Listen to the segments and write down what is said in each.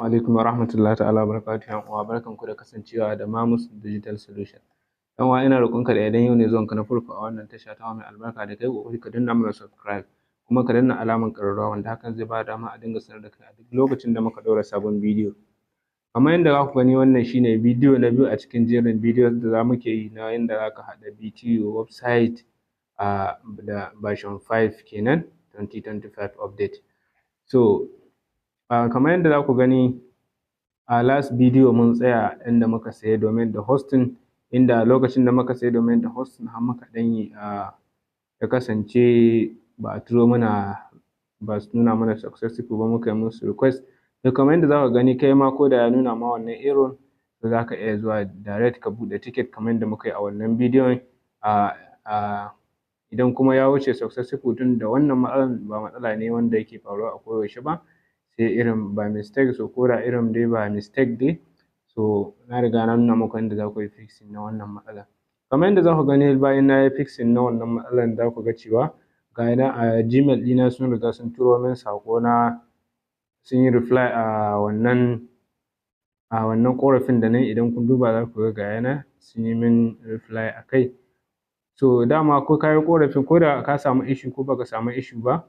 Alaikum wa rahmatullahi ta'ala wa barakatuhu. Yan uwa, barkanku da kasancewa da Mamus Digital Solution. Yan uwa, ina roƙonka da idan yau ne zuwanka na farko a wannan tasha ta mai albarka, da kai ƙoƙari ka danna mana subscribe, kuma ka danna alamar ƙararrawa, wanda hakan zai bada dama a dinga sanar da kai a duk lokacin da muka ɗaura sabon bidiyo. Kamar yadda za ku gani, wannan shine bidiyo na biyu a cikin jerin bidiyo da za muke yi na yadda za ka haɗa VTU website a da version 5 kenan, 2025 update. So kamar yadda za ku gani, a last video mun tsaya inda muka sayi domain da hosting, inda lokacin da muka sayi domain da hosting har muka ɗan yi, ya kasance ba a turo mana ba, su nuna mana successful ba, muka yi musu request. To, kamar yadda za ka gani, kai ma ko da ya nuna ma wannan error, to za ka iya zuwa direct ka buɗe ticket kamar yadda muka yi a wannan bidiyon. Idan kuma ya wuce successful, tun da wannan matsalan ba matsala ne wanda yake faruwa a koyaushe ba, sai irin by mistake. So ko da irin dai by mistake dai, so na riga na nuna muku yadda za ku yi fixing na wannan matsalan. Kamar yadda za ku gani, bayan na yi fixing na wannan matsalan, za ku ga cewa ga nan a Gmail ɗina sun riga sun turo min saƙo na, sun yi reply a wannan ƙorafin da na yi. Idan kun duba, za ku ga ga nan sun yi min reply a kai. So dama ko ka yi ƙorafi, ko da ka samu issue ko baka samu issue ba,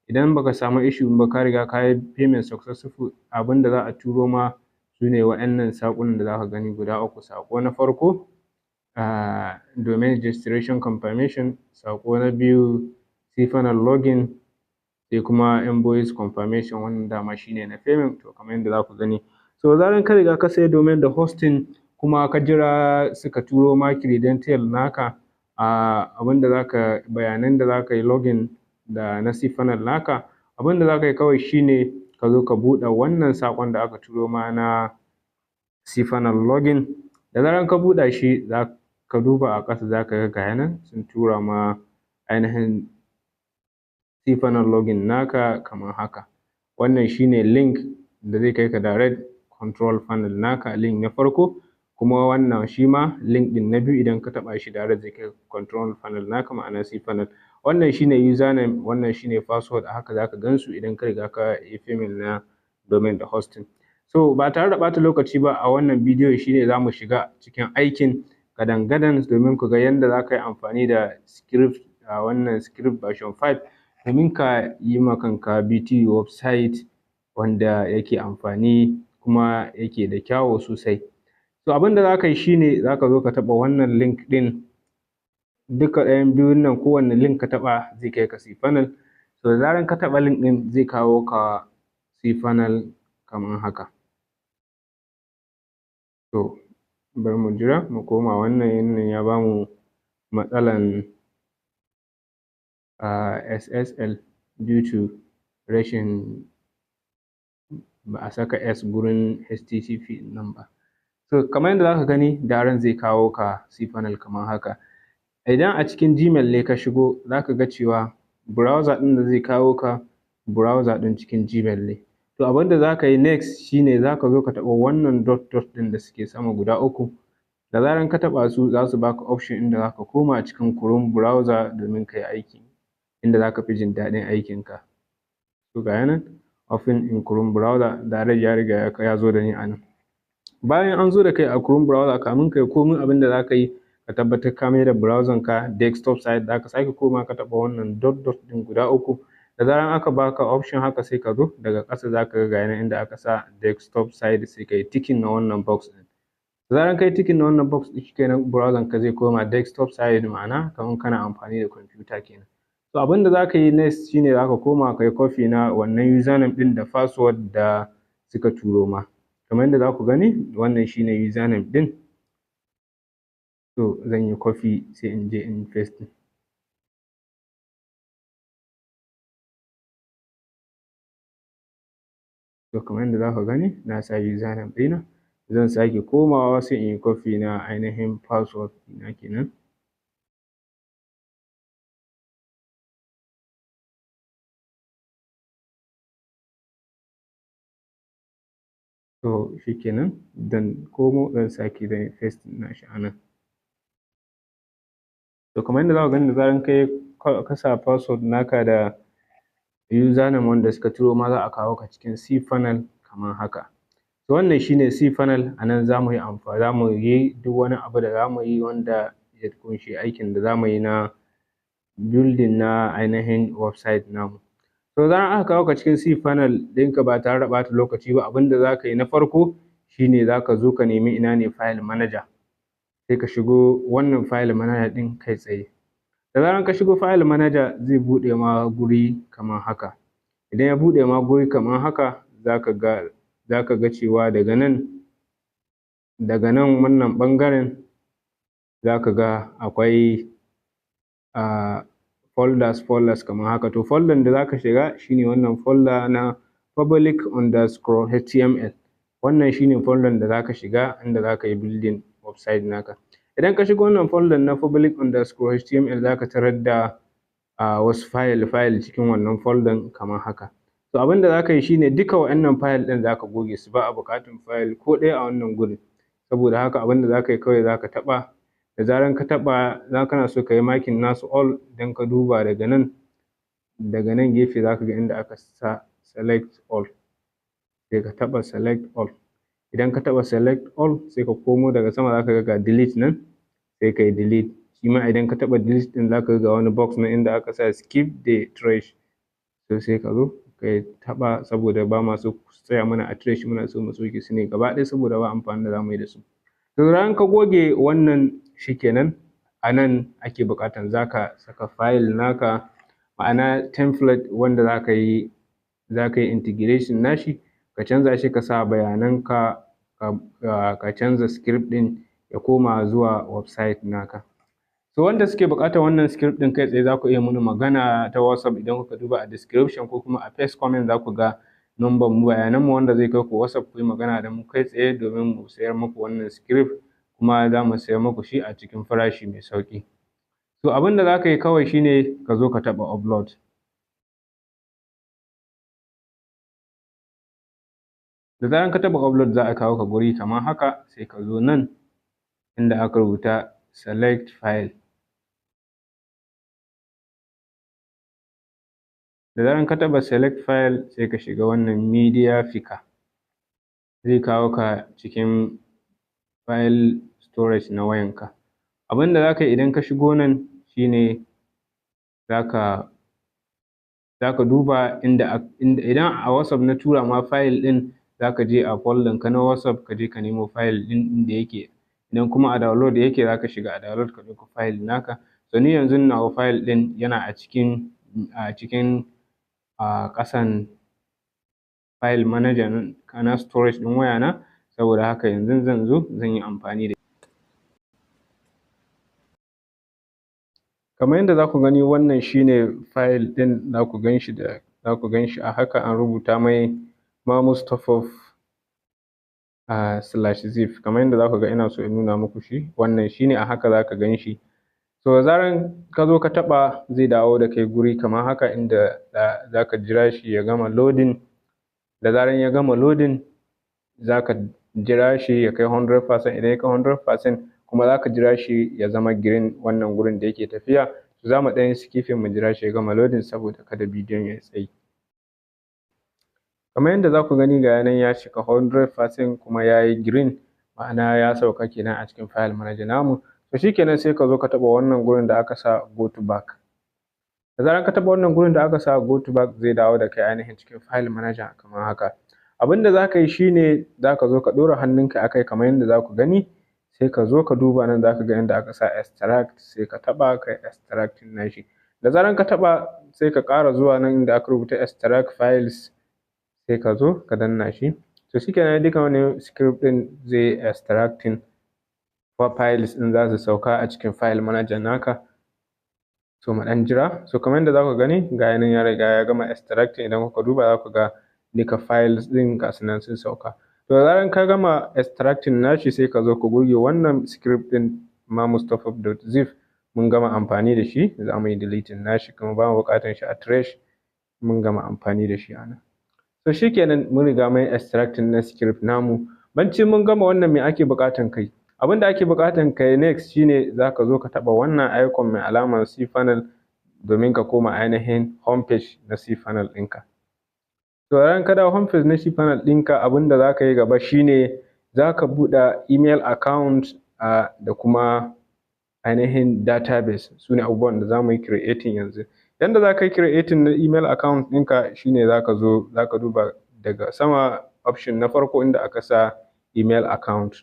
idan baka samu issue ba, ka riga ka yi payment successful, abin da za a turo ma su ne waɗannan saƙunan da za ka gani guda uku. Saƙo na farko, domain registration confirmation; saƙo na biyu, cPanel login; sai kuma invoice confirmation. Wannan dama shine na payment. To, kamar yadda za ku gani, so zaran ka riga ka sayi domain da hosting, kuma ka jira suka turo ma credential naka, abinda zaka bayanan da zaka yi login da na cPanel naka, abinda zaka yi kawai shine ka zo ka buɗe wannan saƙon da aka turo ma na cPanel login. Da zaran ka buɗe shi, za ka duba a ƙasa, za ka ga ga nan sun tura ma ainihin cPanel login naka kamar haka. Wannan shine link da zai kai ka direct control panel naka, link na farko. Kuma wannan shi ma link ɗin na biyu, idan ka taɓa shi, direct zai kai ka control panel naka, ma'ana cPanel. Wannan shine username, wannan shine password. A haka zaka gan su idan ka riga ka yi payment na domain da hosting. So ba tare da ɓata lokaci ba, a wannan bidiyo shine za mu shiga cikin aikin gadan-gadan domin ku ga yanda za ka yi amfani da script, a wannan script version 5, domin ka yi ma kanka VTU website wanda yake amfani kuma yake da kyawu sosai. So abin da za ka yi shine za ka zo ka taɓa wannan link ɗin. Duka ɗayan biyun nan, kowanne link ka taɓa zai kai ka cPanel. So da zaran ka taɓa link ɗin, zai kawo ka cPanel kamar haka. To, bari mu jira mu koma. Wannan ya bamu matsalan SSL due to rashin ba a saka S gurin HTTP nan ba. So kamar yadda za ka gani, direct zai kawo ka cPanel kamar haka. Idan a cikin Gmail ne ka shigo, za ka ga cewa browser ɗin da zai kawo ka, browser ɗin cikin Gmail ne. To, abin da za ka yi next shine za ka zo ka taɓa wannan dot dot ɗin da suke sama guda uku. Da zaran ka taɓa su, za su baka option inda za ka koma cikin Chrome browser domin ka yi aiki, inda za ka fi jin daɗin aikinka. To, ga ya nan, open in Chrome browser, direct ya riga ya zo da ni a nan. Bayan an zo da kai a Chrome browser, kamin ka yi komai, abin da za ka yi, ka tabbatar ka maida browser ka desktop site. Za ka sake komawa ka taɓa wannan dot dot ɗin guda uku. Da zaran aka baka option haka, sai ka zo daga ƙasa, za ka ga ga nan inda aka sa desktop site, sai ka yi ticking na wannan box ɗin. Da zaran ka yi ticking na wannan box ɗin, shikenan, browser ka zai koma desktop site, ma'ana kamar kana amfani da kwamfuta kenan. To, abin da za ka yi next shine za ka koma ka yi copy na wannan username ɗin da password da suka turo ma. Kamar yadda za ku gani, wannan shine username ɗin. To, zan yi copy, sai in je in pasting. To, kamar yadda za ku gani, na sa username ɗina. Zan sake komawa, sai in yi copy na ainihin password ɗina kenan. To, shikenan, zan komo, zan sake zan yi pasting nashi a nan. To, kamar yadda za ku gani, da zaran ka sa password naka da username wanda suka turo ma, za a kawo ka cikin cPanel kamar haka. To wannan shine cPanel. A nan za mu yi amfani, za mu yi duk wani abu da za mu yi wanda ya ƙunshi aikin da za mu yi na building na ainihin website namu. To zaran aka kawo ka cikin cPanel ɗinka, ba tare da ɓata lokaci ba, abin da za ka yi na farko shine za ka zo ka nemi ina ne file manager, sai ka shigo wannan file manager ɗin kai tsaye. Da zaran ka shigo file manager, zai buɗe ma guri kamar haka. Idan ya buɗe ma guri kamar haka, za ka ga cewa daga nan wannan ɓangaren za ka ga akwai folders folders kamar haka. To folder da za ka shiga shine wannan folder na public_html. Wannan shine folder da za ka shiga inda za ka yi building website naka. Idan ka shiga wannan folder na public_html, za ka tarar da wasu file file cikin wannan folder kamar haka. To abin da za ka yi shine duka wa'innan file ɗin za ka goge su, ba a buƙatar file ko ɗaya a wannan gurin. Saboda haka abin da za ka yi kawai, za ka taɓa. Da zaran ka taɓa, za kana so ka yi marking nasu all. Idan ka duba daga nan gefe, za ka ga inda aka sa select all, sai ka taɓa select all. Idan ka taɓa select all, sai ka komo daga sama, za ka ga ga delete nan, sai ka yi delete shi ma. Idan ka taɓa delete ɗin, za ka ga wani box nan inda aka sa skip the trash. So sai ka zo ka taɓa, saboda ba ma so su tsaya mana a trash, muna so mu soke su ne gaba ɗaya, saboda ba amfanin da za mu yi da su. To zaran ka goge wannan, shikenan. A nan ake buƙatan za ka saka file naka, ma'ana template wanda za ka yi integration nashi, ka canza shi, ka sa bayananka, ka canza script ɗin ya koma zuwa website naka. So wanda suke buƙatar wannan script ɗin, kai tsaye za ku iya muni magana ta WhatsApp. Idan kuka duba a description ko kuma a first comment, za ku ga number mu, bayanan mu wanda zai kai ku WhatsApp, ku yi magana da mu kai tsaye domin mu sayar muku wannan script, kuma za mu sayar muku shi a cikin farashi mai sauƙi. To abin da za ka yi kawai shine ka zo ka taɓa upload. Da zaran ka taɓa upload, za a kawo ka guri kamar haka. Sai ka zo nan inda aka rubuta select file. Da zaran ka taɓa select file, sai ka shiga wannan media picker, zai kawo ka cikin file storage na wayanka. Abin da za ka yi idan ka shigo nan shine za ka duba inda idan a WhatsApp na tura ma file ɗin, za ka je a folder ka na WhatsApp, ka je ka nemo file ɗin inda yake. Idan kuma a download yake, za ka shiga a download ka ɗauko file naka. To ni yanzu nawa file ɗin yana a cikin a ƙasan file manager na storage ɗin wayana. Saboda haka yanzu zan zo zan yi amfani da. Kamar yadda za ku gani, wannan shine file ɗin. Za ku gan shi a haka, an rubuta mai mamustapha /zip. Kamar yadda za ku ga, ina so in nuna muku shi. Wannan shine, a haka za ka gan shi. So da zaran ka zo ka taɓa, zai dawo da kai guri kamar haka inda za ka jira shi ya gama loading. Da zaran ya gama loading, za ka jira shi ya kai 100%. Idan ya kai 100% kuma, za ka jira shi ya zama green, wannan gurin da yake tafiya. To za mu ɗan yi skipping, mu jira shi ya gama loading saboda kada bidiyon ya yi tsayi. Kamar yadda za ku gani, ga nan ya cika 100% kuma ya yi green, ma'ana ya sauka kenan a cikin file manager namu. To shikenan, sai ka zo ka taɓa wannan gurin da aka sa go to back. Da zarar ka taɓa wannan gurin da aka sa go to back, zai dawo da kai ainihin cikin file manager kamar haka. Abin da za ka yi shine za ka zo ka ɗora hannunka a kai kamar yadda za ku gani, sai ka zo ka duba nan, za ka ga inda aka sa extract, sai ka taɓa ka yi extracting nashi. Da zarar ka taɓa, sai ka ƙara zuwa nan inda aka rubuta extract files, sai ka zo ka danna shi. To shikenan, duka wani script ɗin zai extracting, files ɗin za su sauka a cikin file manager naka. So mu ɗan jira. So kamar yadda za ku gani, ga nan ya riga ya gama extracting. Idan kuka duba, za ku ga duka files ɗin ga su nan sun sauka. To da zaran ka gama extracting nashi, sai ka zo ka goge wannan script ɗin mamustapha.zip. Mun gama amfani da shi, za mu yi deleting nashi, kuma ba mu buƙatar shi a trash, mun gama amfani da shi a nan. So shikenan, mun riga mun yi extracting na script namu. Bancin mun gama wannan, me ake buƙatan kai? Abin da ake buƙatan kai next shine za ka zo ka taɓa wannan icon mai alamar cPanel domin ka koma ainihin homepage na cPanel ɗinka. To ran ka dawo homepage na cPanel ɗinka, abin da za ka yi gaba shine za ka buɗe email account da kuma ainihin database. Su ne abubuwan da za mu yi creating yanzu. Yanda za ka yi creating na email account ɗinka shine za ka zo za ka duba daga sama, option na farko inda aka sa email account.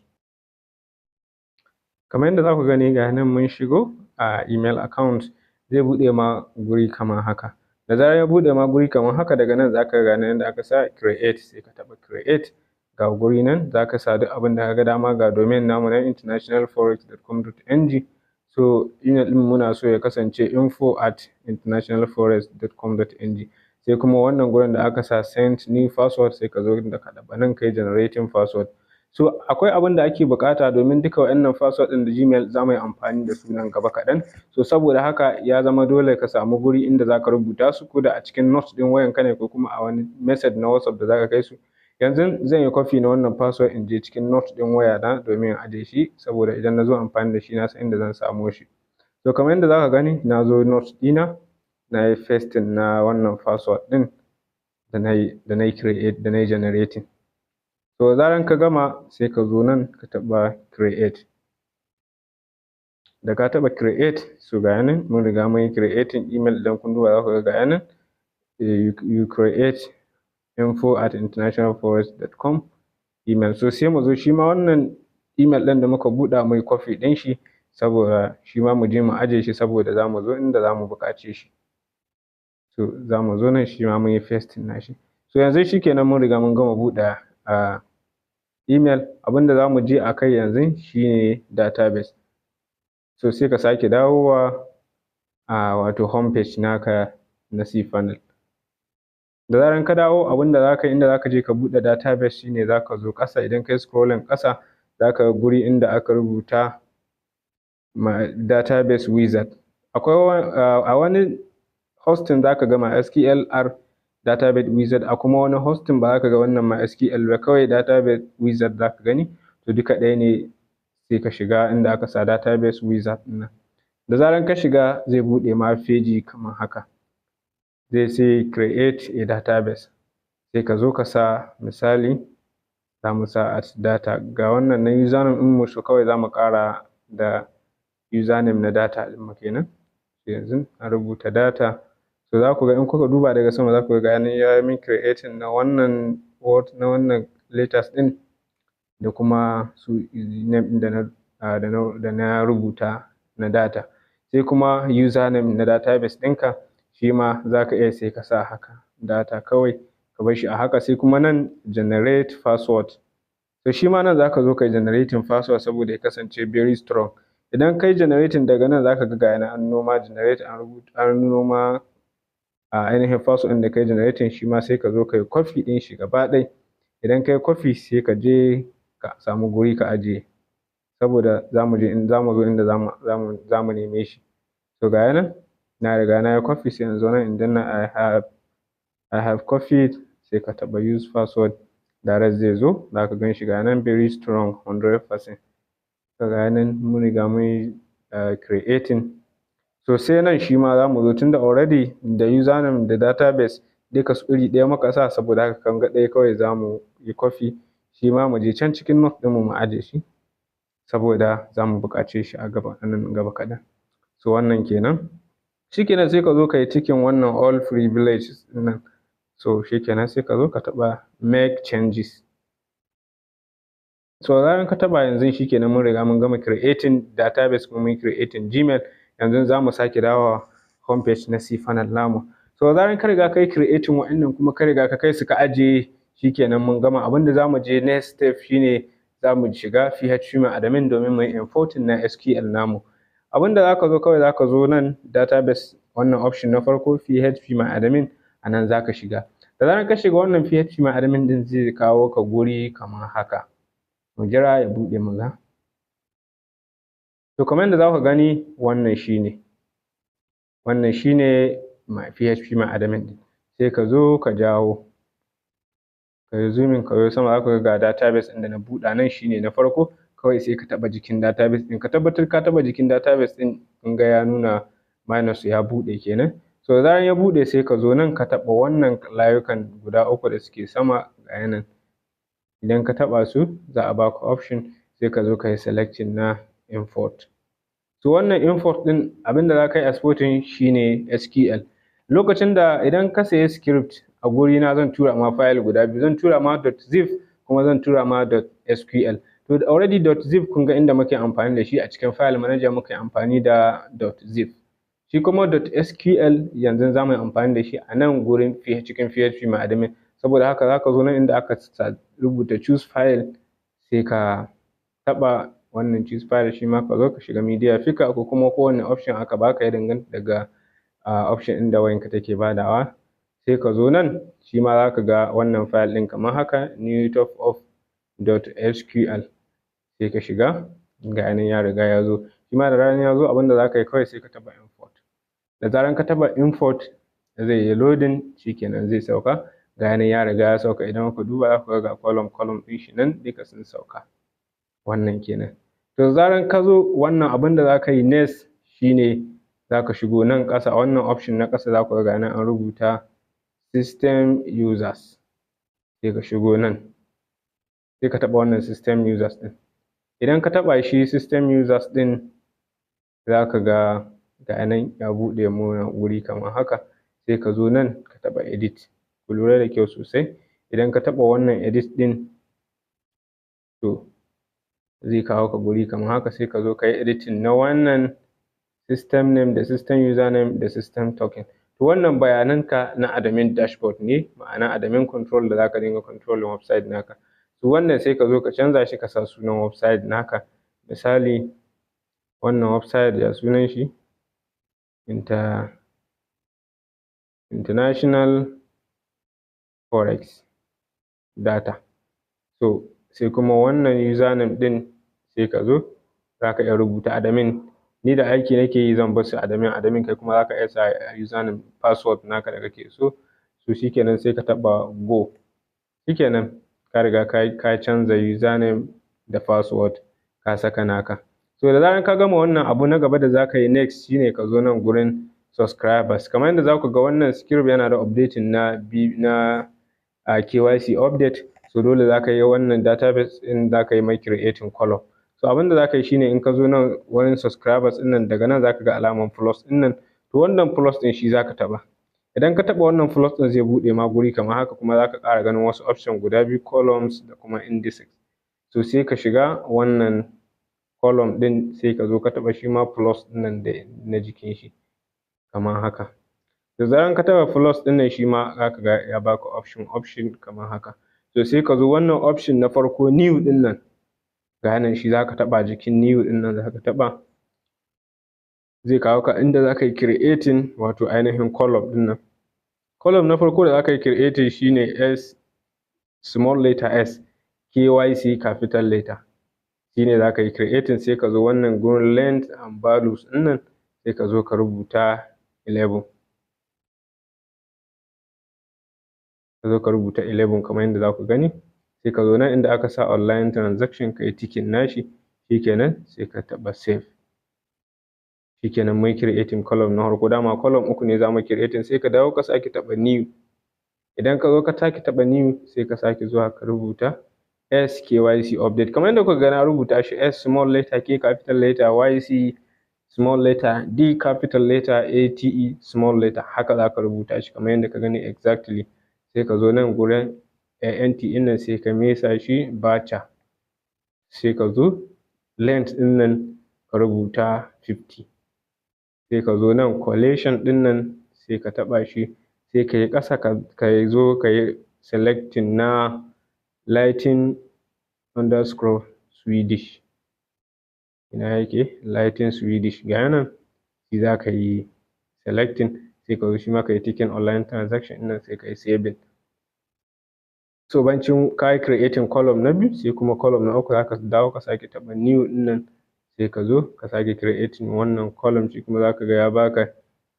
Kamar yadda za ku gani, ga nan mun shigo a email account, zai buɗe ma guri kamar haka. Da zarar ya buɗe ma guri kamar haka, daga nan za ka ga inda aka sa create, sai ka taɓa create. Ga guri nan, za ka sa duk abin da ka ga dama. Ga domain namu nan, internationalforex.com.ng. So email ɗin muna so ya kasance info@internationalforex.com.ng. Sai kuma wannan gurin da aka sa send new password, sai ka zo da ka taɓa nan ka yi generating password. So akwai abin da ake buƙata domin duka waɗannan password ɗin da Gmail za mu yi amfani da su nan gaba kaɗan. So saboda haka ya zama dole ka samu guri inda za ka rubuta su, ko da a cikin notes ɗin wayanka ne ko kuma a wani message na WhatsApp da za ka kai su. Yanzu zan yi copy na wannan password in je cikin notes ɗin wayana domin in ajiye shi, saboda idan na zo amfani da shi na san inda zan samo shi. So kamar yadda za ka gani, na zo notes ɗina, na yi pasting na wannan password ɗin da na yi create, da na yi generating. To zaran ka gama, sai ka zo nan ka taɓa create. Da ka taɓa create, so ga nan mun riga mun yi creating email. Idan kun duba za ku ga, ga nan, you create info@internationalforex.com email. So sai mu zo shi ma wannan email ɗin da muka buɗa, mu yi copy ɗin shi, saboda shi ma mu je mu aje shi, saboda za mu zo inda za mu buƙace shi. So za mu zo nan, shi ma mun yi pasting nashi. So yanzu shikenan, mun riga mun gama buɗe email. Abinda za mu je a kai yanzu shine database. So sai ka sake dawowa a wato homepage naka na cPanel. Da zaran ka dawo, abinda za ka yi, inda za ka je ka buɗe database, shine za ka zo ƙasa. Idan ka yi scrolling ƙasa, za ka ga guri inda aka rubuta database wizard. Akwai a wani hosting za ka ga MySQL database wizard, a kuma wani hosting ba za ka ga wannan MySQL ba, kawai database wizard za ka gani. To duka ɗaya ne. Sai ka shiga inda aka sa database wizard ɗin nan. Da zaran ka shiga, zai buɗe ma feji kamar haka, zai sai create a database. Sai ka zo ka sa, misali za mu sa @data. Ga wannan na username ɗin mu, so kawai za mu ƙara da username na data ɗin mu kenan. Yanzu a rubuta data. So za ku ga in kuka duba daga sama, za ku ga ya yi min creating na wannan word, na wannan letters ɗin, da kuma su name ɗin da na rubuta na data. Sai kuma username na database ɗinka, shi ma za ka iya sai ka sa haka data, kawai ka bar shi a haka. Sai kuma nan generate password. To shi ma nan za ka zo ka yi generating password saboda ya kasance very strong. Idan kai generating, daga nan za ka ga ga an nuno ma generate, an rubuta, an nuno ma a ainihin password ɗin da kai generating. Shi ma sai ka zo ka yi copy ɗin shi gaba ɗaya. Idan kai copy, sai ka je ka samu guri ka ajiye, saboda za mu je in za mu zo inda za mu neme shi. To ga nan na riga na yi copy, sai in zo nan in danna I have copied, sai ka taɓa use password. Direct zai zo, za ka gan shi, ga nan, very strong 100%. To ga nan mun riga mun yi creating. So sai nan shi ma za mu zo, tunda already da username da database duka su iri ɗaya muka sa, saboda haka kan ga ɗaya kawai za mu yi copy. Shi ma mu je can cikin note ɗinmu mu aje shi, saboda za mu buƙace shi a gaba, nan gaba kaɗan. So wannan kenan. Shikenan, sai ka zo ka yi ticking wannan all privileges ɗin nan. So shikenan, sai ka zo ka taɓa make changes. So zaran ka taɓa yanzu, shikenan, mun riga mun gama creating database kuma mun creating Gmail. Yanzu za mu sake dawowa homepage na cPanel namu. So zaran ka riga ka yi creating wa'innan kuma ka riga ka kai su ka ajiye, shikenan, mun gama. Abinda za mu je next step shine za mu shiga phpMyAdmin domin mu yi importing na SQL namu. Abinda za ka zo, kawai za ka zo nan database, wannan option na farko, phpMyAdmin, a nan za ka shiga. Da zarar ka shiga wannan phpMyAdmin din, zai kawo ka guri kamar haka. Mu jira ya buɗe mu ga. To kamar yadda za ku gani, wannan shine phpMyAdmin din. Sai ka zo ka jawo, ka yi zooming, ka yo sama, za ku ga database ɗin da na buɗa nan, shine na farko. Kawai sai ka taɓa jikin database ɗin, ka tabbatar ka taɓa jikin database ɗin. Kun ga ya nuna minus, ya buɗe kenan. So da zaran ya buɗe, sai ka zo nan ka taɓa wannan layukan guda uku da suke sama. Ga nan, idan ka taɓa su, za a baka option, sai ka zo ka yi selecting na import. So wannan import ɗin, abinda za ka yi exporting shine SQL. Lokacin da idan ka sayi script a guri na, zan tura ma file guda biyu: zan tura ma .zip, kuma zan tura ma .sql. To, already .zip, kun ga inda muke amfani da shi a cikin file manager, muke amfani da .zip. Shi kuma .sql yanzu za mu yi amfani da shi a nan gurin cikin PHP my admin. Saboda haka za ka zo nan inda aka rubuta "choose file", sai ka taɓa wannan "choose file". Shi ma ka zo ka shiga media picker ko kuma kowane option aka baka, ya danganta daga option ɗin da wayanka take badawa. Sai ka zo nan, shi ma za ka ga wannan file ɗin kamar haka, new topup.sql. Sai ka shiga, ga nan ya riga ya zo. Shi ma da zaran ya zo, abinda za ka yi kawai, sai ka taɓa import. Da zaran ka taɓa import, zai yi loading, shikenan zai sauka. Ga nan ya riga ya sauka. Idan kuka duba, za ku ga ga column column ɗin shi nan duka sun sauka. Wannan kenan. To, da zaran ka zo wannan, abin da za ka yi next shine za ka shigo nan ƙasa, wannan option na ƙasa. Za ku ga nan an rubuta "system users". Sai ka shigo nan, sai ka taɓa wannan "system users" ɗin. Idan ka taɓa shi, "system users" ɗin, za ka ga ga nan ya buɗe mana wuri kamar haka. Sai ka zo nan ka taɓa "edit". Ku lura da kyau sosai. Idan ka taɓa wannan "edit" ɗin, to zai kawo ka guri kamar haka. Sai ka zo ka yi editing na wannan system name da system username da system token. To, wannan bayanan ka na admin dashboard ne, ma'ana admin control da zaka dinga controlling website naka. To, wannan sai ka zo ka canza shi, ka sa sunan website naka. Misali, wannan website ya sunan shi? International Forex Data. So sai kuma wannan username ɗin, sai ka zo za ka iya rubuta admin. Ni da aiki nake yi, zan bar su admin admin. Kai kuma za ka iya sa username, password naka da kake so. So shikenan, sai ka taɓa "go". Shikenan, ka riga ka canza username da password, ka saka naka. So da zaran ka gama wannan, abu na gaba da za ka yi next shine ka zo nan gurin subscribers. Kamar yadda za ku ga, wannan script yana da updating na KYC update. So dole za ka yi wannan database ɗin, za ka yi mai creating column. So abin da za ka yi shine, in ka zo nan wurin subscribers ɗin nan, daga nan za ka ga alamar plus ɗin nan. To, wannan plus ɗin shi za ka taɓa. Idan ka taɓa wannan plus ɗin, zai buɗe ma guri kamar haka. Kuma za ka ƙara ganin wasu option guda biyu, columns da kuma indices. So sai ka shiga wannan column ɗin, sai ka zo ka taɓa shi ma plus ɗin nan da na jikin shi kamar haka. Da zaran ka taɓa plus ɗin nan, shi ma za ka ga ya baka option option kamar haka. To, sai ka zo wannan option na farko, "new" ɗin nan. Ga nan, shi za ka taɓa. Jikin "new" ɗin nan za ka taɓa, zai kawo ka inda za ka yi creating, wato ainihin column ɗin nan. Column na farko da za ka yi creating shine S small letter, S KYC capital letter, shine za ka yi creating. Sai ka zo wannan gurin length and values ɗin nan, sai ka zo ka rubuta 11. Ka zo ka rubuta 11 kamar yadda za ku gani. Sai ka zo nan inda aka sa "online transaction", ka yi ticking nashi. Shikenan, sai ka taɓa "save". Shikenan, mun creating column na farko. Dama column uku ne za mu creating. Sai ka dawo ka sake taɓa "new". Idan ka zo ka sake taɓa "new", sai ka sake zuwa ka rubuta S KYC update kamar yadda kuka ga na rubuta shi: S small letter, K capital letter, YC small letter, D capital letter, A T E small letter. Haka za ka rubuta shi kamar yadda ka gani exactly. Sai ka zo nan gurin ANT ɗin nan, sai ka mesa shi varchar. Sai ka zo length ɗin nan, ka rubuta 50. Sai ka zo nan collation ɗin nan, sai ka taɓa shi. Sai ka yi ƙasa, ka zo ka yi selecting na Latin_Swedish. Ina yake Latin Swedish? Ga nan, shi za ka yi selecting. Sai ka zo shi ma ka yi ticking online transaction ɗin nan, sai ka yi saving. So bancin ka yi creating column na biyu, sai kuma column na uku. Za ka dawo ka sake taɓa "new" ɗin nan, sai ka zo ka sake creating wannan column. Shi kuma za ka ga ya baka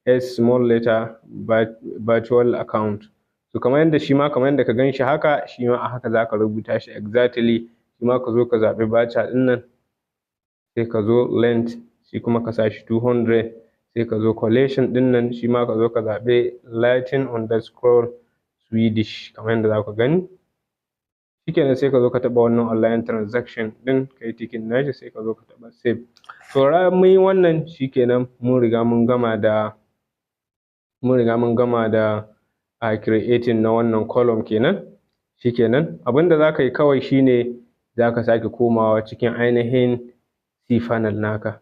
S small letter virtual account. So kamar yadda shi ma, kamar yadda ka gan shi haka, shi ma a haka za ka rubuta shi exactly. Shi ma ka zo ka zaɓi varchar ɗin nan, sai ka zo length, shi kuma ka sa shi 200. Sai ka zo collation ɗin nan, shi ma ka zo ka zaɓi Latin_Swedish kamar yadda za ku gani. Shikenan, sai ka zo ka taɓa wannan online transaction ɗin, ka yi ticking nashi, sai ka zo ka taɓa save. To, mun yi wannan, shikenan, mun riga mun gama da a creating na wannan column kenan. Shikenan, abinda za ka yi kawai shine za ka sake komawa cikin ainihin cPanel naka.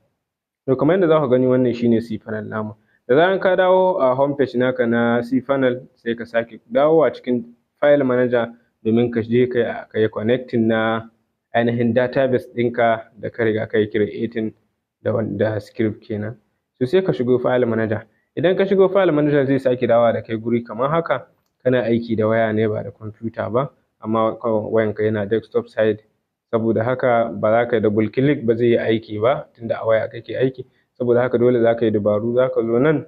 To, kamar yadda za ku gani, wannan shine cPanel namu. Da zaran ka dawo a home page naka na cPanel, sai ka sake dawowa cikin file manager domin ka je ka yi connecting na ainihin database ɗinka da ka riga ka yi creating da wanda script kenan. So sai ka shigo file manager. Idan ka shigo file manager, zai sake dawowa da kai guri kamar haka. Kana aiki da waya ne ba da kwamfuta ba, amma wayanka yana desktop side, saboda haka ba za ka yi double click ba, zai yi aiki ba tunda a waya kake aiki. Saboda haka dole za ka yi dabaru. Za ka zo nan.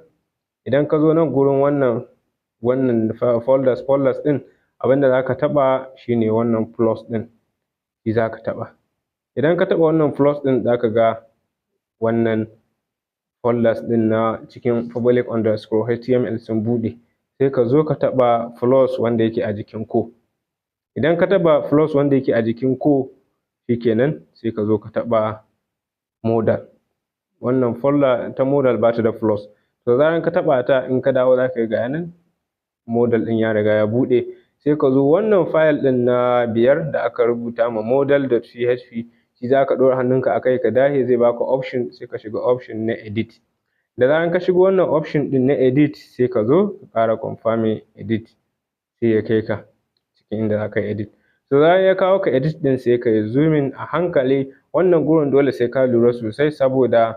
Idan ka zo nan gurin wannan folders ɗin, abinda za ka taɓa shine wannan plus ɗin, shi za ka taɓa. Idan ka taɓa wannan plus ɗin, za ka ga wannan folders ɗin na cikin public_html sun buɗe. Sai ka zo ka taɓa plus wanda yake a jikin core. Idan ka taɓa plus wanda yake a jikin core, shikenan, sai ka zo ka taɓa modal. Wannan folder ta modal ba ta da plus. To, zaran ka taɓa ta, in ka dawo za ka ga nan modal ɗin ya riga ya buɗe. Sai ka zo wannan file ɗin na biyar da aka rubuta ma modal.php, shi za ka ɗora hannunka a kai ka dahe, zai baka option. Sai ka shiga option na edit. Da zaran ka shigo wannan option ɗin na edit, sai ka zo ka ƙara confirming edit, sai ya kai ka cikin inda za ka yi edit. To, zaran ya kawo ka edit ɗin, sai ka yi zooming a hankali. Wannan gurin dole sai ka lura sosai, saboda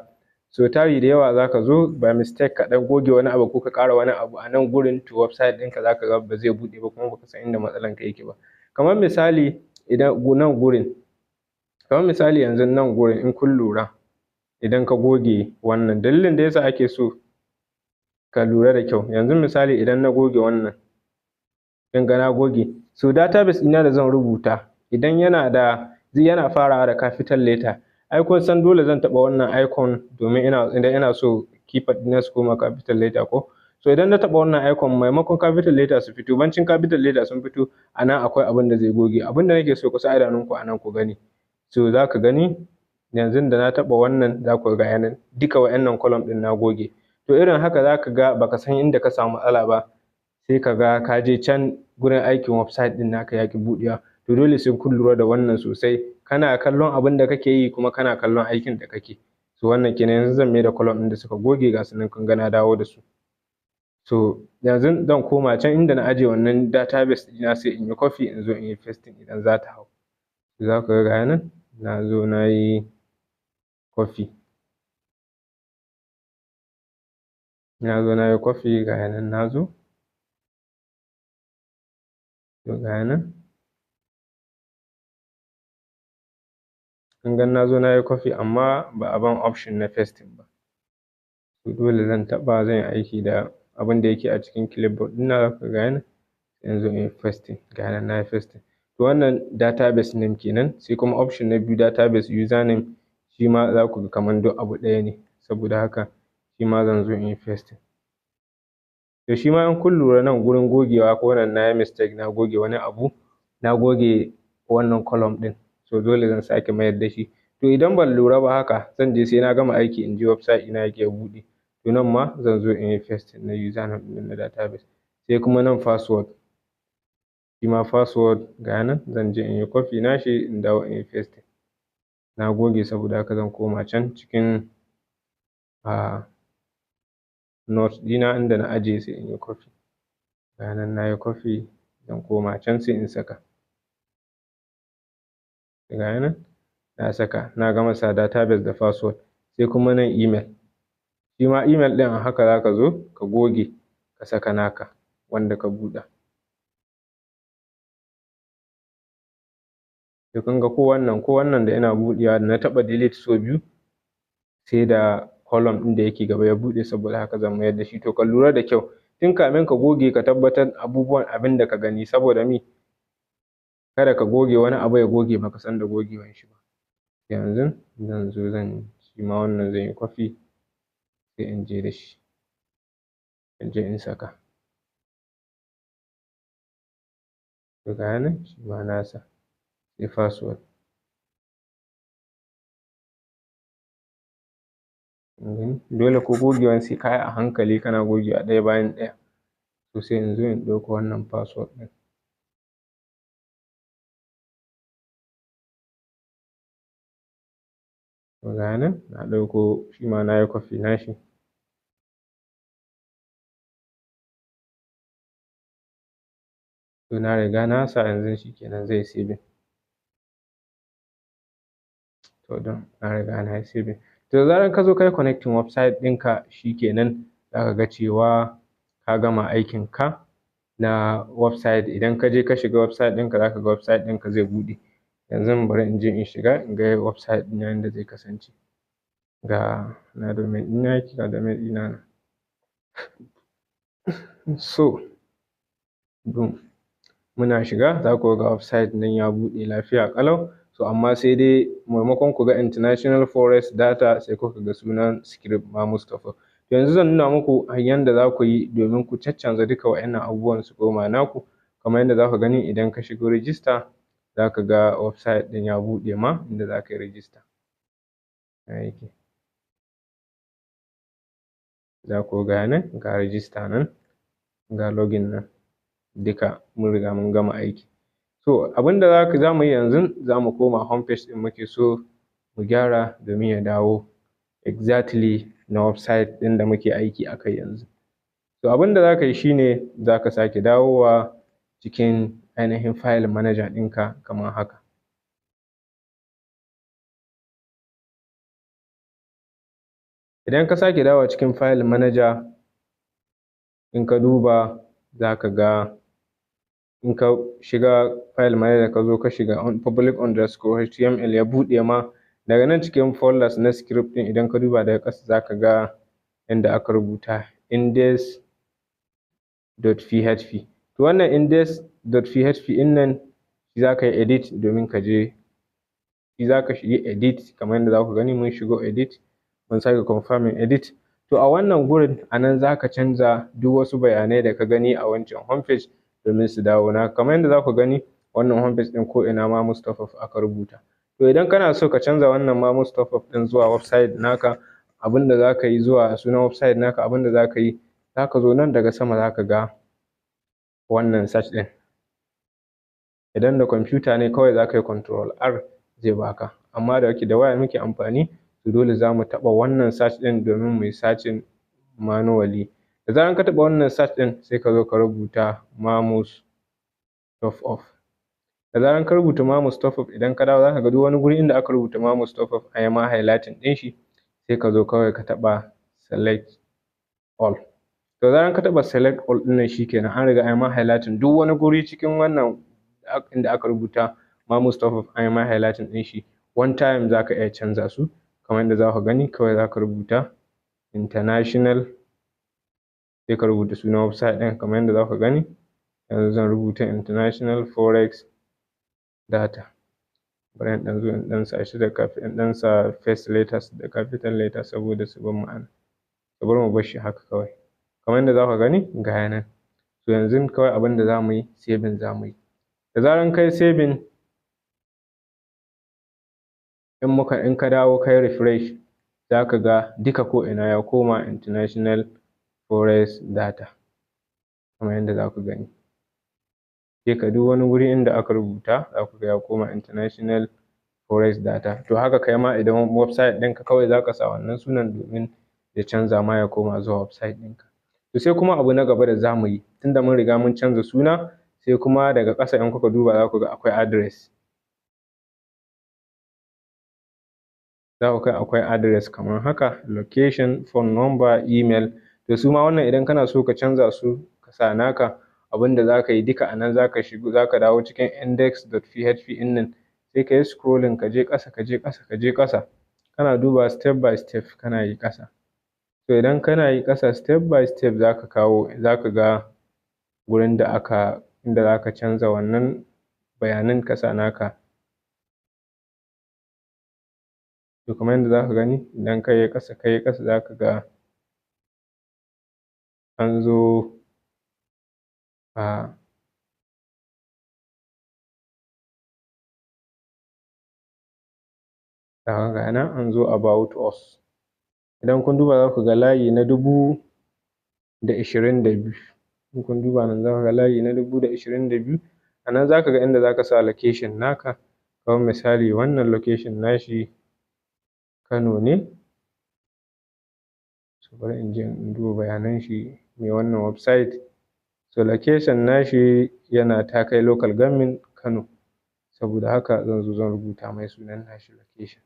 sau tari da yawa za ka zo by mistake ka ɗan goge wani abu ko ka ƙara wani abu a nan gurin, to website ɗinka za ka ga ba zai buɗe ba, kuma baka san inda matsalan ka yake ba. Kamar misali idan nan gurin, kamar misali yanzu nan gurin, in kun lura, idan ka goge wannan, dalilin da yasa ake so ka lura da kyau, yanzu misali idan na goge wannan, kun ga na goge. So database ɗina da zan rubuta, idan yana da yana farawa da capital letter, ai kun san dole zan taɓa wannan icon domin ina idan ina so keypad ɗina su koma capital letter ko. So idan na taɓa wannan icon, maimakon capital letter su fito, bancin capital letter sun fito, a nan akwai abin da zai goge. Abin da nake so ku sa idanunku a nan ku gani. So za ka gani yanzu da na taɓa wannan, za ku ga nan duka wa'innan column ɗin na goge. To, irin haka za ka ga baka san inda ka samu matsala ba, sai ka ga ka je can gurin aikin website ɗin naka ya ƙi buɗewa. To, dole sai kun lura da wannan sosai, kana kallon abin da kake yi kuma kana kallon aikin da kake. So wannan kenan. Yanzu zan maida column ɗin da suka goge, ga su nan, kun ga na dawo da su. So yanzu zan koma can inda na ajiye wannan database ɗina, sai in yi copy, in zo in yi pasting idan za ta hau. Za ku ga ga nan na zo na yi copy, na zo na yi copy, ga nan na zo. To, ga nan kun ga na zo na yi copy, amma ba a ban option na pasting ba. To, dole zan taɓa, zan yi aiki da abin da yake a cikin clipboard ɗina. Za ku ga nan sai in zo in yi pasting. Ga nan na yi pasting. To, wannan database name kenan. Sai kuma option na biyu, database username, shi ma za ku ga kaman duk abu ɗaya ne, saboda haka shi ma zan zo in yi pasting. To, shi ma in kun lura, nan gurin gogewa ko nan na yi mistake, na goge wani abu, na goge wannan column ɗin, so dole zan sake mayar da shi. To, idan ban lura ba haka, zan je sai na gama aiki in je website ɗina ya ƙi ya buɗe. To, nan ma zan zo in yi pasting na username ɗin na database. Sai kuma nan password, shi ma password ga nan, zan je in yi copy nashi, in dawo in yi pasting. Na goge, saboda haka zan koma can cikin note ɗina inda na ajiye, sai in yi copy. Ga nan na yi copy, zan koma can sai in saka. Ga nan na saka, na gama sa database da password. Sai kuma nan email, shi ma email ɗin a haka za ka zo ka goge ka saka naka wanda ka buɗe. To, kun ga ko wannan da ina buɗewa, da na taɓa delete sau biyu, sai da column ɗin da yake gaba ya buɗe, saboda haka zan mayar da shi. To, ka lura da kyau tun kamin ka goge, ka tabbatar abubuwan abin da ka gani, saboda mi? Kada ka goge wani abu ya goge baka san da gogewan shi ba. Yanzu zan zo zan shi ma wannan zan yi copy, Sai in je da shi, in je in saka. To ga ya nan shi ma na sa. Sai password. Kun gani? Dole ko gogewan sai ka yi a hankali, kana gogewa ɗaya bayan ɗaya. To sai in zo in ɗauko wannan password ɗin. To ga ya nan na ɗauko shi ma, na yi copy nashi. To na riga na sa, yanzu shi kenan zai saving. To don na riga na yi saving. To da zarar ka zo ka yi connecting website ɗinka, shi kenan za ka ga cewa ka gama aikin ka na website. Idan ka je ka shiga website ɗinka, za ka ga website ɗinka zai buɗe. Yanzu bari in je in shiga in ga website ɗina yanda zai kasance. Ga na domain ɗina yake, ga domain ɗina nan. So boom, muna shiga za ku ga website nan ya buɗe lafiya ƙalau. So amma sai dai maimakon ku ga International Forex Data, sai kuka ga sunan script ma Mustapha. To yanzu zan nuna muku yanda za ku yi domin ku caccanza duka wa'innan abubuwan su koma naku. Kamar yadda za ku gani, idan ka shigo register, za ka ga website ɗin ya buɗe ma inda za ka yi register. Ya yake? Za ku ga nan ga register nan, ga login nan, duka mun riga mun gama aiki. So abin da za mu yi yanzu, za mu koma homepage ɗin muke so mu gyara domin ya dawo exactly na website ɗin da muke aiki a kai yanzu. To abin da za ka yi shine za ka sake dawowa cikin ainihin file manager ɗinka kamar haka. Idan ka sake dawowa cikin file manager, in ka duba za ka ga, in ka shiga file manager, ka zo ka shiga public_html, ya buɗe ma. Daga nan cikin folders na script ɗin, idan ka duba daga ƙasa, za ka ga inda aka rubuta index.php. To wannan index.php ɗin nan shi za ka yi edit domin ka je shi za ka yi edit. Kamar yadda za ku gani, mun shigo edit, mun sake confirming edit. To a wannan gurin, a nan za ka canza duk wasu bayanai da ka gani a wancan homepage domin su dawo naka. Kamar yadda za ku gani, wannan homepage ɗin ko ina ma Mustapha aka rubuta. To idan kana so ka canza wannan ma Mustapha ɗin zuwa website naka, abin da za ka yi, zuwa sunan website naka, abin da za ka yi, za ka zo nan daga sama, za ka ga wannan search ɗin. Idan da kwamfuta ne, kawai za ka yi Control R, zai baka. Amma da yake da waya muke amfani, to dole za mu taɓa wannan search ɗin domin mu yi searching manually. Da zarar ka taɓa wannan search ɗin, sai ka zo ka rubuta Mamus Top Up. Da zarar ka rubuta Mamus Top Up, idan ka dawo za ka ga duk wani guri inda aka rubuta Mamus Top Up an yi ma highlighting ɗin shi. Sai ka zo kawai ka taɓa select all. To zarar ka taɓa select all ɗin nan, shikenan, an riga an yi ma highlighting duk wani guri cikin wannan inda aka rubuta Mamus Top Up, an yi ma highlighting ɗin shi. One time za ka iya canza su. Kamar yadda za ku gani, kawai za ka rubuta international, sai ka rubuta sunan website ɗin. Kamar yadda za ku gani, yanzu zan rubuta International Forex Data. Bari in ɗan zo in ɗan sa shi da in ɗan sa first letters da capital letter saboda su ban ma'ana. To bari mu bar shi haka kawai. Kamar yadda za ku gani, ga ya nan. To yanzu kawai abin da za mu yi, saving za mu yi. Da zaran ka yi saving, in ka dawo ka yi refresh, za ka ga duka ko'ina ya koma International Forex Data, kamar yadda za ku gani. Sai ka duk wani wuri inda aka rubuta, za ku ga ya koma International Forex Data. To haka kai ma idan website ɗinka, kawai za ka sa wannan sunan domin ya canza ma ya koma zuwa website ɗinka. To sai kuma abu na gaba da za mu yi, tunda mun riga mun canza suna, sai kuma daga ƙasa in kuka duba, za ku ga akwai address. Za ku ga akwai address kamar haka, location, phone number, email. To su ma wannan idan kana so ka canza su ka sa naka, abin da za ka yi duka a nan, za ka shigo, za ka dawo cikin index.php ɗin nan, sai ka yi scrolling, ka je ƙasa, ka je ƙasa, ka je ƙasa, kana duba step by step, kana yi ƙasa. To idan kana yi ƙasa step by step, za ka kawo, za ka ga gurin da aka inda za ka canza wannan bayanan ka sa naka. To kamar yadda za ka gani, idan ka yi ƙasa, ka yi ƙasa, za ka ga An zo a ga nan an zo about us. Idan kun duba za ku ga layi na 1022. In kun duba nan za ku ga layi na 1022. A nan za ka ga inda za ka sa location naka. Kamar misali wannan location nashi Kano ne. So bari in je in duba bayanan shi mai wannan website. So location nashi yana Takai Local Government, Kano. Saboda haka zan zo zan rubuta mai sunan nashi location.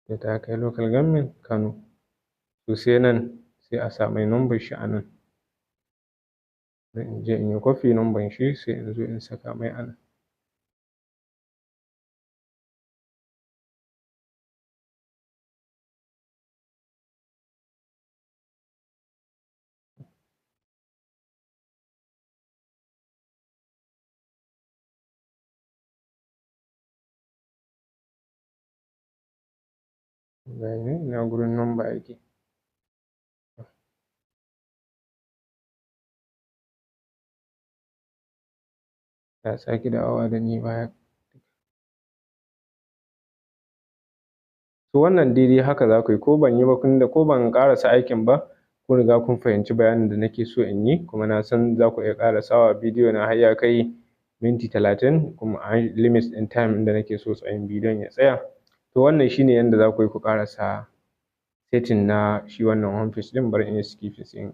Da Takai Local Government, Kano. To sai nan sai a sa mai number shi a nan. Bari in je in yi copy number shi, sai in zo in saka mai a nan. Ga yi nan ina gurin number yake. Ya sake dawowa da ni baya. To wannan daidai haka za ku yi. Ko ban yi ba, tunda ko ban ƙarasa aikin ba, kun riga kun fahimci bayanin da nake so in yi, kuma na san za ku iya ƙarasawa. Bidiyo na har ya kai minti 30, kuma an limit ɗin time ɗin da nake so tsayin bidiyon ya tsaya. To wannan shine yanda za ku yi ku ƙarasa setting na shi wannan homepage ɗin. Bari in yi skipping sai in.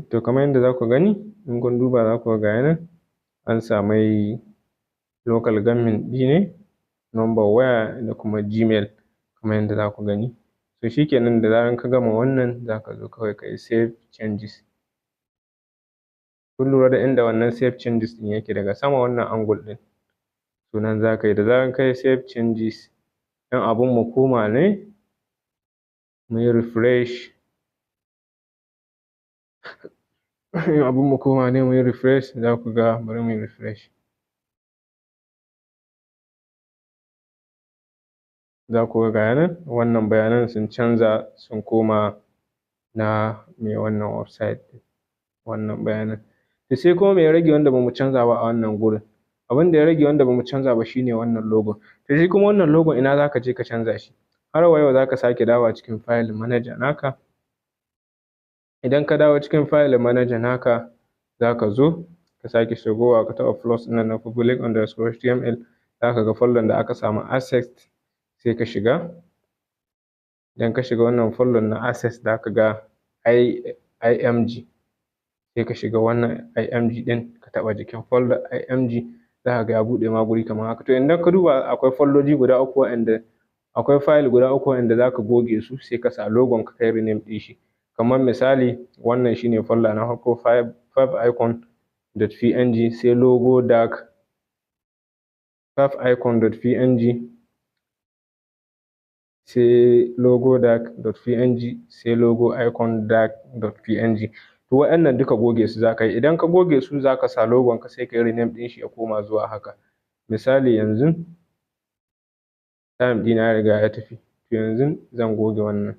To kamar yadda za ku gani, in kun duba za ku ga ga nan an sa mai local government ɗi ne, number waya da kuma Gmail, kamar yadda za ku gani. So shikenan, da zaran ka gama wannan, za ka zo kawai ka yi save changes. Kun lura da inda wannan save changes ɗin yake, daga sama wannan angle ɗin. To nan za ka yi. Da zaran ka yi save changes ɗin, abun mu koma ne mu yi refresh. Abun mu koma ne mu yi refresh, za ku ga, bari mu yi refresh. Za ku ga ga nan wannan bayanan sun canza, sun koma na mai wannan website ɗin, wannan bayanan. To sai kuma me ya rage wanda bamu canza ba a wannan gurin? Abin da ya rage wanda bamu canza ba shine wannan logo. To shi kuma wannan logo, ina za ka je ka canza shi? Har wa yau za ka sake dawowa cikin file manager naka. Idan ka dawo cikin file manager naka, za ka zo ka sake shigowa, ka taɓa plus ɗin nan na public_html. Za ka ga folder da aka samu assets, sai ka shiga. Idan ka shiga wannan folder na assets, za ka ga img. Sai ka shiga wannan img ɗin, ka taɓa jikin folder img, za ka ga ya buɗe ma guri kamar haka. To idan ka duba, akwai foldoji guda uku waɗanda akwai file guda uku waɗanda za ka goge su, sai ka sa logon ka, kai rename ɗin shi. Kamar misali wannan shine folder na farko, favicon.png, sai logo dark favicon.png, sai logo dark.png, sai logo icon dark.png. To waɗannan duka goge su za ka yi. Idan ka goge su, za ka sa logon ka, sai ka yi rename ɗin shi ya koma zuwa haka. Misali yanzu time ɗina ya riga ya tafi. To yanzu zan goge wannan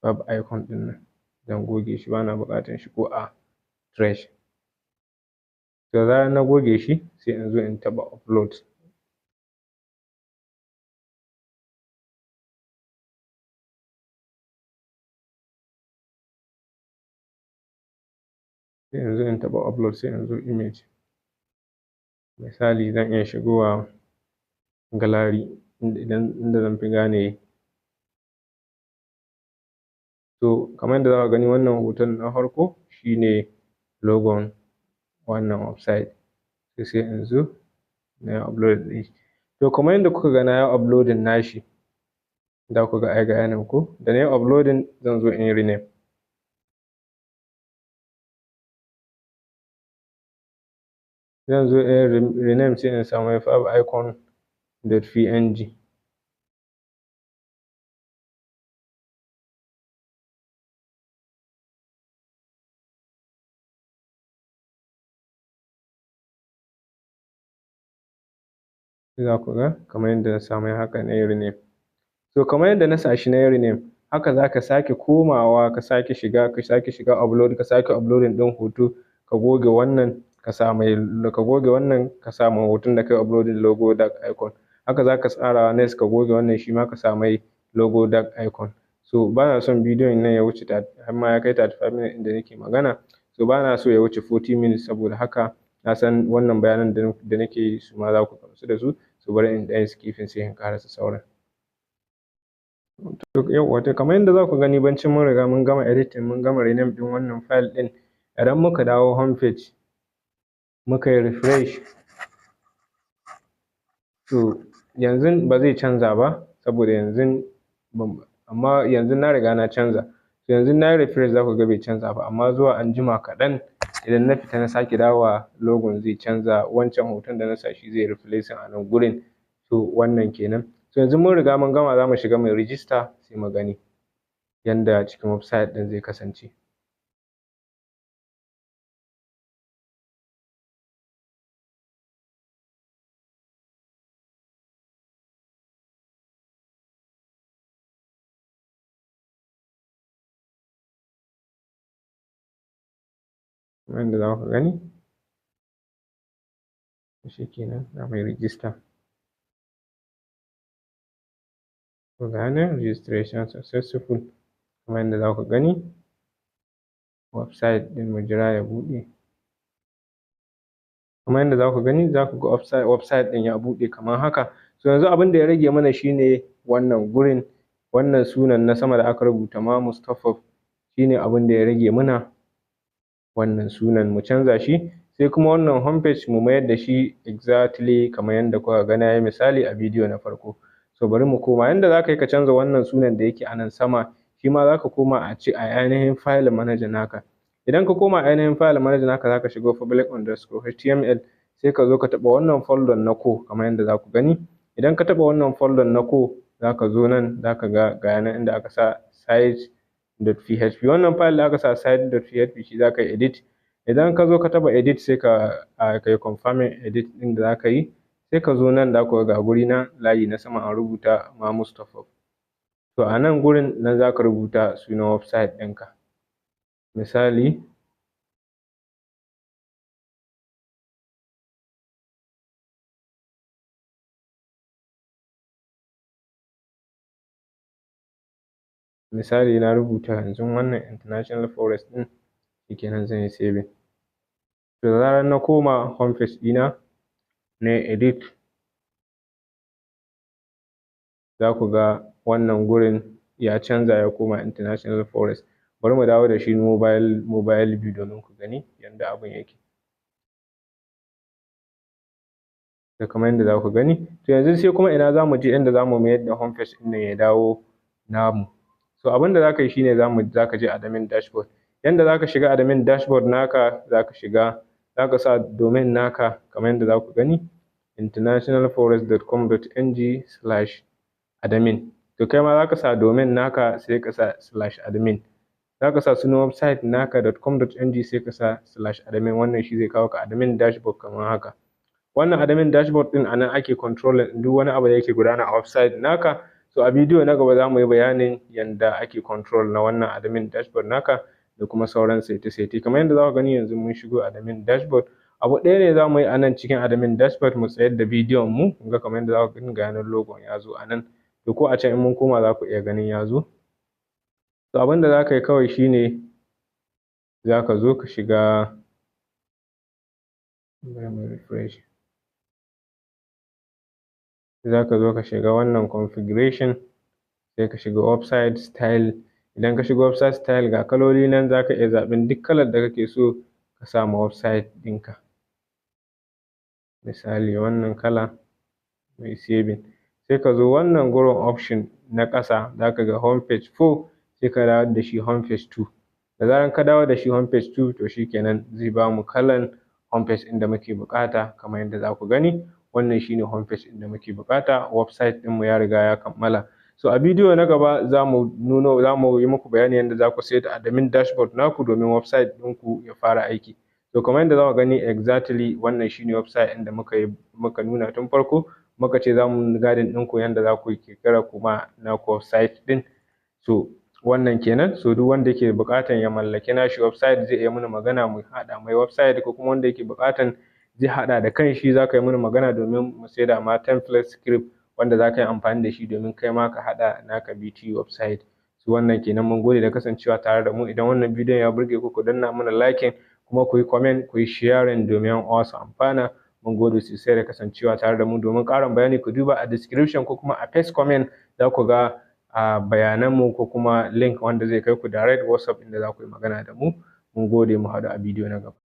favicon ɗin nan, zan goge shi, bana buƙatar shi ko a trash. Da zarar na goge shi, sai in zo in taɓa upload. Sai in zo in taɓa upload, sai in zo image. Misali zan iya shigowa gallery idan inda zan fi gane. To kamar yadda za ku gani, wannan hoton na farko shine logon wannan website. Sai in zo na yi upload ɗin shi. To kamar yadda kuka ga na yi uploading nashi, za ku ga ai ga nan ko da na yi uploading, zan zo in yi rename. Zan zo in rename, sai in samu favicon.png. Za ku ga kamar yadda na sa mai haka na yi rename. So kamar yadda na sa shi na yi rename, haka za ka sake komawa ka sake shiga, ka sake shiga upload, ka sake uploading ɗin hoto, ka goge wannan, ka sa mai, ka goge wannan, ka sa ma hoton da kai uploading logo dark icon. Haka za ka tsara next, ka goge wannan, shi ma ka sa mai logo dark icon. So ba na son bidiyon nan ya wuce, har ma ya kai 35 minutes inda nake magana. So ba na so ya wuce 40 minutes, saboda haka na san wannan bayanan da nake yi su ma za ku gamsu da su. So bari in ɗan skipping sai in ƙarasa sauran. To yawwa, to kamar yadda za ku gani, bancin mun riga mun gama editing, mun gama rename ɗin wannan file ɗin, idan muka dawo home page muka yi refresh, to yanzun ba zai canza ba saboda yanzun, amma yanzu na riga na canza. To yanzu na yi refresh, za ku ga bai canza ba, amma zuwa anjima kaɗan idan na fita na sake dawowa, logon zai canza. Wancan hoton da na sa shi zai replacing a nan gurin. To wannan kenan. So yanzu mun riga mun gama, za mu shiga mu register, sai mu gani yanda cikin website ɗin zai kasance. Kamar yadda za ku gani, shi kenan, za mu yi register. To ga nan, registration successful. Kamar yadda za ku gani, website ɗin, mu jira ya buɗe. Kamar yadda za ku gani, za ku ga website ɗin ya buɗe kamar haka. So yanzu abin da ya rage mana shine wannan gurin, wannan sunan na sama da aka rubuta ma Mustapha, shine abin da ya rage mana. Wannan sunan mu canza shi, sai kuma wannan homepage mu mayar da shi exactly kamar yadda kuka ga na yi misali a bidiyo na farko. So bari mu koma. Yanda za ka yi ka canza wannan sunan da yake a nan sama, shi ma za ka koma a ci a ainihin file manager naka. Idan ka koma ainihin file manager naka, za ka shigo public_html, sai ka zo ka taɓa wannan folder na core. Kamar yadda za ku gani, idan ka taɓa wannan folder na core, za ka zo nan, za ka ga ga nan inda aka sa site.php. Wannan file da aka sa site.php, shi za ka yi edit. Idan ka zo ka taɓa edit, sai ka yi confirming edit ɗin da za ka yi, sai ka zo nan, za ku ga guri na layi na sama an rubuta ma Mustapha. To a nan gurin nan za ka rubuta sunan website ɗinka. Misali, na rubuta yanzu wannan International Forex ɗin, shikenan, zan yi saving. To da zarar na koma home page ɗina na edit, za ku ga wannan gurin ya canza ya koma International Forex. Bari mu dawo da shi mobile view domin ku gani yanda abun yake. To kamar yadda za ku gani, to yanzu sai kuma ina za mu je inda za mu mayar da home page ɗin nan ya dawo namu? So abin da za ka yi shine za ka je admin dashboard. Yanda za ka shiga admin dashboard naka, za ka shiga, za ka sa domain naka, kamar yadda za ku gani, internationalforex.com.ng/admin. To kai ma za ka sa domain naka, sai ka sa /admin. Za ka sa sunan website naka .com.ng, sai ka sa /admin. Wannan shi zai kawo ka admin dashboard kamar haka. Wannan admin dashboard ɗin, a nan ake controlling duk wani abu da yake gudana a website naka. So a bidiyo na gaba za mu yi bayanin yanda ake control na wannan admin dashboard naka da kuma sauran saite-saite. Kamar yadda za ku gani, yanzu mun shigo admin dashboard. Abu ɗaya ne za mu yi a nan cikin admin dashboard, mu tsayar da bidiyon mu. Kun ga kamar yadda za ku gani, ga yanan logon ya zo a nan. To ko a can in mun koma, za ku iya ganin ya zo. To abin da za ka yi kawai shine za ka zo ka shiga, bari mu refresh, za ka zo ka shiga wannan configuration, sai ka shiga website style. Idan ka shiga website style, ga kaloli nan, za ka iya zaɓen duk kalar da kake so ka sa ma website ɗinka. Misali wannan kala, mai saving. Sai ka zo wannan gurin option na ƙasa, za ka ga home page 4, sai ka dawo da shi home page 2. Da zaran ka dawo da shi home page 2, to shikenan, zai bamu kalan home page ɗin da muke buƙata. Kamar yadda za ku gani, wannan shine home page ɗin da muke buƙata. Website ɗinmu ya riga ya kammala. So a bidiyo na gaba za mu yi muku bayani yadda za ku saita admin dashboard naku domin website ɗinku ya fara aiki. To kamar yadda za ku gani, exactly wannan shine website ɗin da muka yi muka nuna tun farko. Muka ce za mu guiding ɗinku yanda za ku ƙirƙira kuma naku website ɗin. So wannan kenan. So duk wanda yake buƙatan ya mallaki nashi website zai iya mana magana mu haɗa mai website, ko kuma wanda yake buƙatan zai haɗa da kanshi, za ka yi mana magana domin mu saida ma template script wanda za ka yi amfani da shi domin kai ma ka haɗa naka VTU website. So wannan kenan. Mun gode da kasancewa tare da mu. Idan wannan bidiyon ya burge ku, ku danna mana liking, kuma ku yi comment, ku yi sharing domin 'yan uwa su amfana. Mun gode sosai da kasancewa tare da mu. Domin ƙarin bayani, ku duba a description ko kuma a first comment, za ku ga bayananmu ko kuma link wanda zai kai ku direct WhatsApp inda za ku yi magana da mu. Mun gode, mu haɗu a bidiyo na gaba.